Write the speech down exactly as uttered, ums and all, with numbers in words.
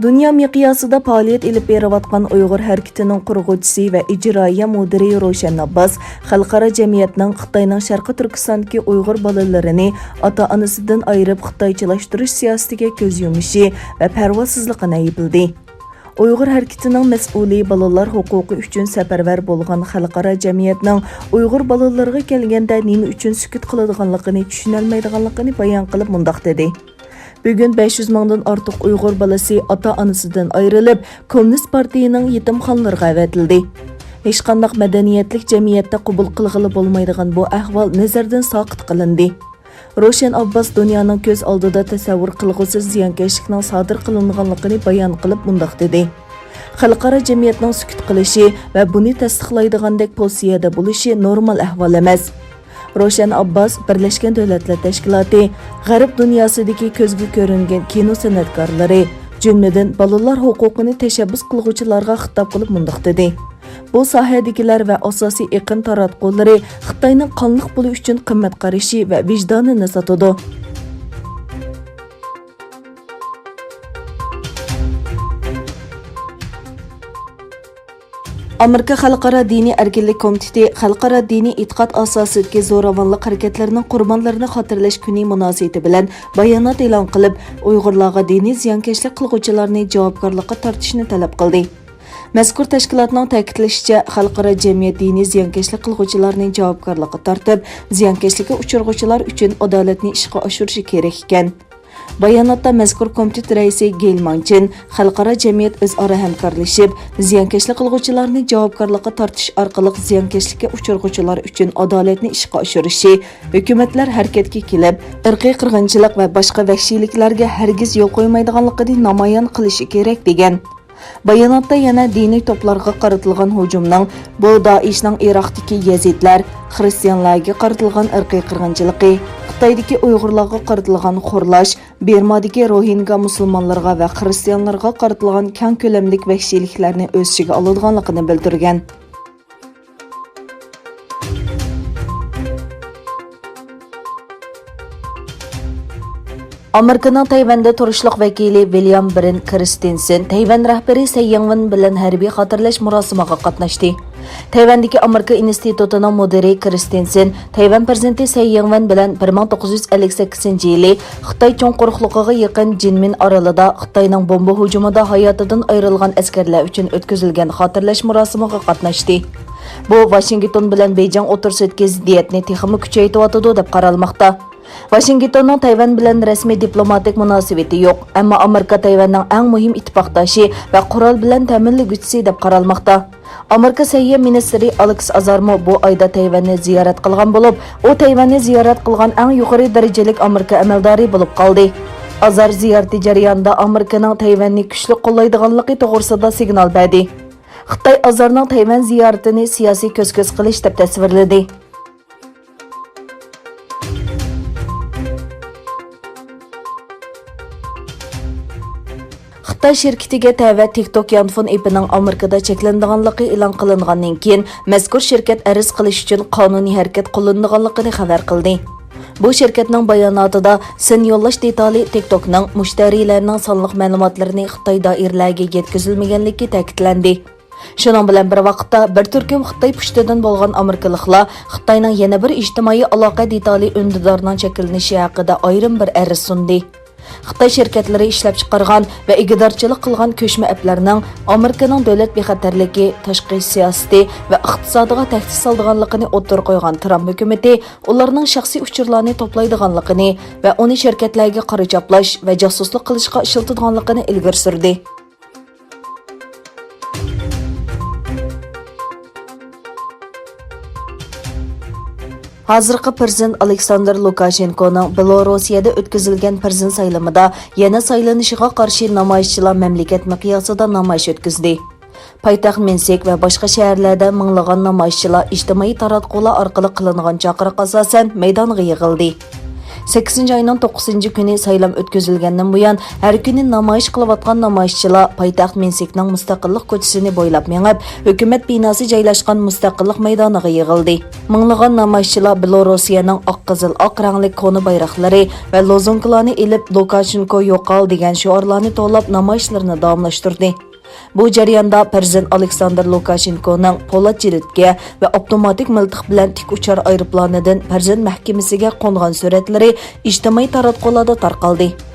دۇنيا مىقياسىدا پائالىيەت ئېلىپ بېرىۋاتقان ئۇيغۇر ھەرىكىتىنىڭ قۇرغۇچىسى ۋە ئىجرائىيە مۇدىرى روشەن ئابباس خەلقئارا جەمئىيەتنىڭ خىتاينىڭ شەرقىي تۈركىستاندىكى ئۇيغۇر بالىلىرىنى ئاتا-ئانىسىدىن ئايرىپ خىتايچىلاشتۇرۇش سىياسىتىگە كۆز يۇمۇشى ۋە پەرۋاسىزلىقىنى ئەيىبلىدى. ئۇيغۇر ھەرىكىتىنىڭ مەسئۇلى، بالىلار ھوقۇقى ئۈچۈن سەپەرۋەر بولغان خەلقئارا جەمئىيەتنىڭ ئۇيغۇر بالىلىرىغا كەلگەندە نېمە ئۈچۈن سۈكۈت قىلىدىغانلىقىنى چۈشىنەلمەيدىغانلىقىنى بايان قىلىپ مۇنداق دېدى. بۈگۈن بەش يۈز مىڭدىن ئارتۇق ئۇيغۇر بالىسى ئاتا-ئانىسىدىن ئايرىلىپ، كوممۇنىست پارتىيىنىڭ يېتىمخانىلىرىغا ئەۋەتىلدى. ھېچقانداق مەدەنىيەتلىك جەمئىيەتتە قوبۇل قىلغىلى بولمايدىغان بۇ ئەھۋال نەزەردىن ساقىت قىلىندى. روشەن ئابباس دۇنيانىڭ كۆز ئالدىدا تەسەۋۋۇر قىلغۇسىز زىيانكەشلىكنىڭ سادىر قىلىنغانلىقىنى بايان قىلىپ مۇنداق دېدى: خەلقئارا جەمئىيەتنىڭ سۈكۈت قىلىشى ۋە بۇنى تەستىقلايدىغاندەك پوزىتسىيەدە بولۇشى نورمال ئەھۋال ئەمەس. روشەن ئابباس بىرلەشكەن دۆلەتلەر تەشكىلاتى، غەرب دۇنياسىدىكى كۆزگە كۆرۈنگەن كىنو سەنئەتكارلىرى، جۈملىدىن بالىلار ھوقۇقىنى تەشەببۇس قىلغۇچىلارغا خىتاب قىلىپ مۇنداق دېدى: بۇ ساھەدىكىلەر ۋە ئاساسىي ئېقىم تاراتقۇلىرى خىتاينىڭ قانلىق پۇلى ئۈچۈن قىممەت قارىشى ۋە ۋىجدانىنى ساتىدۇ. ئامېرىكا خەلقئارا دىنىي ئەركىنلىك كومىتېتى خەلقئارا دىنىي ئېتىقاد ئاساسىدىكى زوراۋانلىق ھەرىكەتلىرىنىڭ قۇربانلىرىنى خاتىرىلەش كۈنى مۇناسىۋىتى بىلەن بايانات ئېلان قىلىپ، ئۇيغۇرلارغا دىنىي زىيانكەشلىك قىلغۇچىلارنى جاۋابكارلىققا تارتىشنى تەلەپ قىلدى. مەزكۇر تەشكىلاتنىڭ تەكىتلىشىچە، خەلقئارا جەمئىيەت دىنىي زىيانكەشلىك قىلغۇچىلارنى جاۋابكارلىققا تارتىپ، زىيانكەشلىككە ئۇچرىغۇچىلار ئۈچۈن ئادالەتنى ئىشقا ئاشۇرۇشى كېرەك ئىكەن. باياناتتا مەزكۇر كومىتېت رەئىسى گېيل ماڭچىن خەلقئارا جەمئىيەت ئۆزئارا ھەمكارلىشىپ، زىيانكەشلىك قىلغۇچىلارنى جاۋابكارلىققا تارتىش ئارقىلىق زىيانكەشلىككە ئۇچرىغۇچىلار ئۈچۈن ئادالەتنى ئىشقا ئاشۇرۇشى، ھۆكۈمەتلەر ھەرىكەتكە كېلىپ، ئىرقىي قىرغىنچىلىق ۋە باشقا ۋەھشىيلىكلەرگە ھەرگىز يول قويمايدىغانلىقىنى نامايان قىلىشى كېرەك، دېگەن. باياناتتا يەنە دىنىي توپلارغا قارىتىلغان ھۇجۇمنىڭ بۇ دائىشنىڭ ئىراقتىكى يەزىدلەر، خىرىستىيانلارغا قارىتىلغان ئىرقىي قىرغىنچىلىقى، خىتايدىكى ئۇيغۇرلارغا قارىتىلغان خورلاش، بىرمادىكى روھىنگا مۇسۇلمانلىرىغا ۋە خىرىستىيانلارغا قارىتىلغان كەڭ كۆلەملىك ۋەھشىيلىكلەرنى ئۆز ئىچىگە ئالىدىغانلىقىنى بىلدۈرگەن. ئامېرىكىنىڭ تەيۋەندە تۇرۇشلۇق ۋەكىلى ۋىليام برېن كىرستېنسېن تەيۋەن رەھبىرى سەي يىڭۋېن بىلەن ھەربىي خاتىرىلەش مۇراسىمىغا قاتناشتى. تەيۋەندىكى ئامېرىكا ئىنستىتۇتىنىڭ مۇدىرى كىرستېنسېن تەيۋەن پىرېزىدېنتى سەي يىڭۋېن بىلەن بىر مىڭ توققۇز يۈز ئەللىك سەككىزىنچى يىلى خىتاي چوڭ قۇرۇقلۇقىغا يېقىن جىنمىن ئارىلىدا خىتاينىڭ بومبا ھۇجۇمىدا ھاياتىدىن ئايرىلغان ئەسكەرلەر ئۈچۈن ئۆتكۈزۈلگەن خاتىرىلەش مۇراسىمىغا قاتناشتى. بۇ ۋاشىنگتون بىلەن بېيجىڭ ئوتتۇرىسىدىكى زىددىيەتنى تېخىمۇ كۈچەيتىۋاتىدۇ دەپ قارالماقتا. ۋاشىنگتوننىڭ تەيۋەن بىلەن رەسمىي دىپلوماتىك مۇناسىۋىتى يوق، ئەمما ئامېرىكا تەيۋەننىڭ ئەڭ مۇھىم ئىتتىپاقداشى ۋە قورال بىلەن تەمىنلىگۈچىسى دەپ قارالماقتا. ئامېرىكا سەھىيە مىنىستىرى ئالېكس ئازارمۇ بۇ ئايدا تەيۋەننى زىيارەت قىلغان بولۇپ، ئۇ تەيۋەننى زىيارەت قىلغان ئەڭ يۇقىرى دەرىجىلىك ئامېرىكا ئەمەلدارى بولۇپ قالدى. ئازار زىيارىتى جەريانىدا ئامېرىكىنىڭ تەيۋەننى كۈچلۈك قوللايدىغانلىقى توغرىسىدا سىگنال بەردى. خىتاي ئازارنىڭ تەيۋەن زىيارىتىنى سىياسىي كۆز-كۆز قىلىش دەپ تەسۋىرلىدى. خىتاي شىركىتىگە تەۋە تىك توك يانفون ئېپىنىڭ ئامېرىكىدا چەكلىنىدىغانلىقى ئېلان قىلىنغاندىن كېيىن، مەزكۇر شىركەت ئەرز قىلىش ئۈچۈن قانۇنىي ھەرىكەت قوللىنىدىغانلىقىنى خەۋەر قىلدى. بۇ شىركەتنىڭ باياناتىدا سىن يوللاش دېتالى تىك توكنىڭ مۇشتەرىلەرنىڭ سانلىق مەلۇماتلىرىنى خىتاي دائىرىلەرگە يەتكۈزۈلمىگەنلىكى تەكىتلەندى. شۇنىڭ بىلەن بىر ۋاقىتتا، بىر تۈركۈم خىتاي پۇشتىدىن بولغان ئامېرىكىلىقلار خىتاينىڭ يەنە بىر ئىجتىمائىي ئالاقە دېتالى ئۈندىدارنىڭ چەكلىنىشى ھەققىدە ئايرىم بىر ئەرز سۇندى. خىتاي شىركەتلىرى ئىشلەپچىقارغان ۋە ئىگىدارچىلىق قىلغان كۆچمە ئەپلەرنىڭ ئامېرىكىنىڭ دۆلەت بىخەتەرلىكى، تاشقى سىياسىتى ۋە ئىقتىسادىغا تەھدىت سالىدىغانلىقىنى ئوتتۇرىغا قويغان ترامپ ھۆكۈمىتى ئۇلارنىڭ شەخسىي ئۇچۇرلارنى توپلايدىغانلىقىنى ۋە ئۇنى شىركەتلەرگە قارا چاپلاش ۋە جاسۇسلۇق قىلىشقا ئىشلىتىدىغانلىقىنى ئىلگىرى سۈردى. ھازىرقى پىرېزىدېنت ئالېكساندىر لۇكاشېنكونىڭ بېلوروسىيەدە ئۆتكۈزۈلگەن پىرېزىدېنت سايلىمىدا يەنە سايلىنىشىغا قارشى نامايىشچىلار مەملىكەت مىقياسىدا نامايىش ئۆتكۈزدى. پايتەخت مىنسك ۋە باشقا شەھەرلەردە مىڭلىغان نامايىشچىلار ئىجتىمائىي تاراتقۇلار ئارقىلىق قىلىنغان چاقىرىققا ئاساسەن مەيدانغا يىغىلدى. سەككىزىنچى ئاينىڭ توققۇزىنچى كۈنى سايلام ئۆتكۈزۈلگەندىن بۇيان، ھەر كۈنى نامايىش قىلىۋاتقان نامايىشچىلار پايتەخت مىنسكنىڭ مۇستەقىللىق كوچىسىنى بويلاپ مېڭىپ، ھۆكۈمەت بىناسى جايلاشقان مۇستەقىللىق مەيدانىغا يىغىلدى. مىڭلىغان نامايىشچىلار بېلوروسىيەنىڭ ئاق، قىزىل، ئاق رەڭلىك كونا بايراقلىرى ۋە لوزۇنكىلارنى ئېلىپ، لۇكاشېنكو يوقال دېگەن شوئارلارنى توۋلاپ نامايىشلىرىنى داۋاملاشتۇردى. بۇ جەرياندا پىرېزىدېنت ئالېكساندىر لۇكاشېنكونىڭ پولات جىلىتكە ۋە ئاپتوماتىك مىلتىق بىلەن تىك ئۇچار ئايروپىلانىدىن پىرېزىدېنت مەھكىمىسىگە قونغان سۈرەتلىرى ئىجتىمائىي تاراتقۇلاردا تارقالدى.